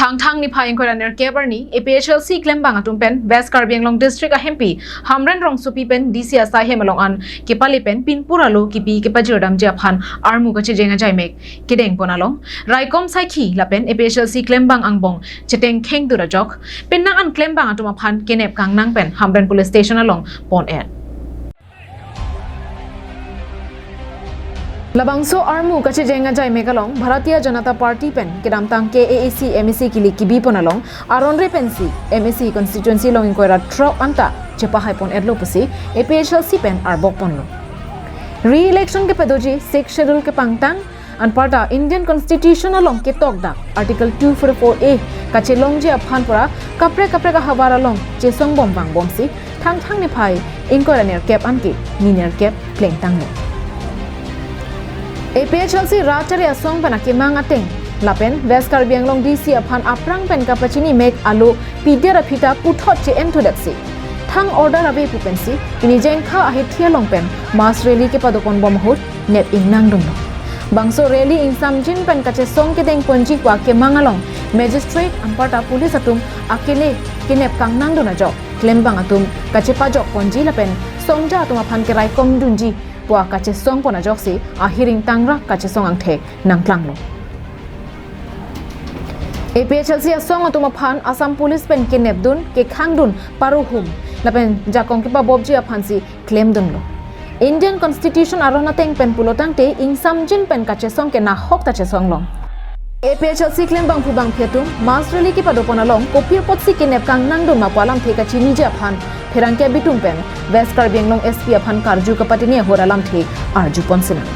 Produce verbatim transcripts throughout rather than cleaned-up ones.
Thangthang niphai ingkoi ra nerkep arni A P H L C klembang atum pen West Karbi Anglong District ahempi Hamren Rongsopi pen D C asai hem along an kepali pen pinpur alo kipi kepajirdamji aphan armu kachejeng ajaimek kedengpon along raikom saikhi lapen A P H L C klembang angbong chetengkheng dur ajok penang an klembang atum aphan kenep kangnang pen Hamren Police Station along pon-et. Labangso armu kachejeng ajaimek along Bharatiya Janata Party pen kedamtang K A A C M A C kili kibipon along aron re pensi M A C constituency along ingkoi ra throk anta chepahaipon-etlo pusi A P H L C pen arbokponlo. Re-election kepadoji Sixth Schedule kepangtang anparta Indian Constitution along ketokdak Article two forty-four A kachelongji aphan pura kaprek kaprek ahavar along chesongbom vangbomsi Thangthang niphai ingkoi ra nerkep anke ni nerkep plengtanglo. A P H L C rat chari asong pen akemang ateng lapen West Karbi Anglong D C aphan aphrang pen kapachinimek alo pider aphi ta puthot che-en thudetsi thang order ave pu pensi pini jengkha ahithi along pen mass rally kepadoponbom ahut nep ingnangdunlo. Bangso rally ingsamjin pen kachesong kedengponji pu akemang along magistrate anparta police atum akele kenep kangnangdun ajok klembang atum kachepajokponji lapen songja atum aphan keraikomdunji pu akachesongpon ajoksi ahiring tangrak kachesong angthek nangklanglo. A P H L C asong atum aphan Assam Police pen kenepdun, kekhangdun, paruhum lapen jakong kepabopji aphansi klemdunlo. Indian Constitution aron ateng pen pulotangte ingsamjin pen kachesong ke nahok ta chesonglong. A P H L C klembangphu bangphi atum mass rally kepadopon along kopi apotsi kenep kangnangdun ma pu alamthe kachiniji aphan pherangke abitum pen West Karbi Anglong S P aphan karju kapatini ahut alamthe arjupon sinang.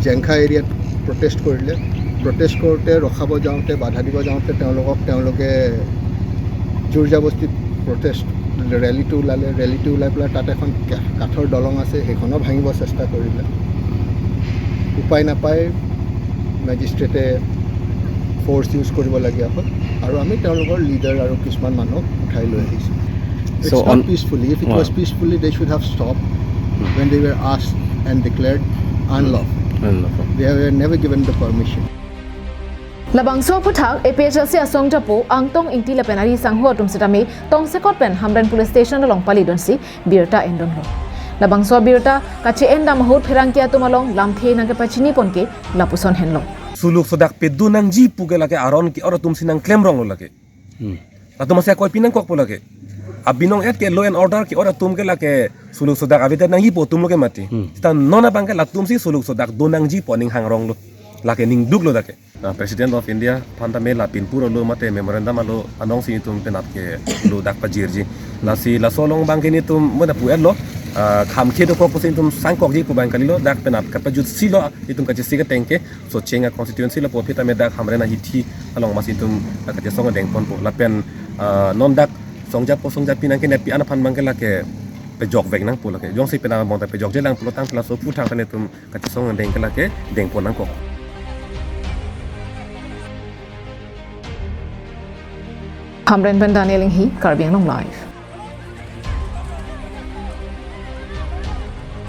Jengkha এৰিয়াত প্ৰটেষ্ট কৰিলে। প্ৰটেষ্ট কৰোঁতে ৰখাব যাওঁতে, বাধা দিব যাওঁতে তেওঁলোকক তেওঁলোকে জোৰ জবস্তি প্ৰটেষ্ট ৰেলীটো ওলালে। ৰেলীটো ওলাই পেলাই তাত এখন কা- কাঠৰ দলং আছে, সেইখনো ভাঙিব চেষ্টা কৰিলে। উপায় নাপায় মেজিষ্ট্ৰেটে ফ'ৰ্চ ইউজ কৰিবলগীয়া হ'ল আৰু আমি তেওঁলোকৰ লিডাৰ আৰু কিছুমান মানুহক উঠাই লৈ আহিছোঁ। It's So not on- peacefully. If it Wow. was peacefully, they should have stopped when they were asked and declared unlawful. Unlawful. They were never given the permission. Labangso aphuthak A P H L C asong japo Angtong Ingti lapen ari sangho atum sitame tongsekot pen Hamren Police Station along palidunsi birta endunlo. Labangso birta kache-endam ahut pherangke atum along lamthe nangkepachinipon ke lapuson henlo. Suluk sodak pedun nangji pu ke lake aron ke-or atum si nangklemronglo lake. Latum asi akoi pinangkokpo lake. Abinong et ke law and order ke-or atum ke lake suluk sodak avedet nangjipo atumlo ke mati. Seta non abang ke latum si suluk sodak dun nangjipo aning hangronglo. Lake ningduklo lake. Ah, President of India aphan tame la pinpur alo mate memorandum alo anong si itum penap ke lo dak pajirji. Lasi laso along abang ke nitum mena pu-etlo. Ah, kham khe dokok pusi itum sangkokji pu abang kalilo, dak penap kapajutsilo itum kachesi keteng ke. So cheng a constituency lo pu aphi tame dak Hamren ahithi along masi itum kachesong dengponpo. Lapen, ah, non dak songjapo songjapi nangkeneppi an aphan abang ke lake pejokvek nangpo lake. Jongsi penap abang ta pejokjelang pulotangte laso aphuthak ta nitum kachesong deng ke lake dengpon nangkok. Hamren pen Daniel Inghi, Karbi Anglong Live.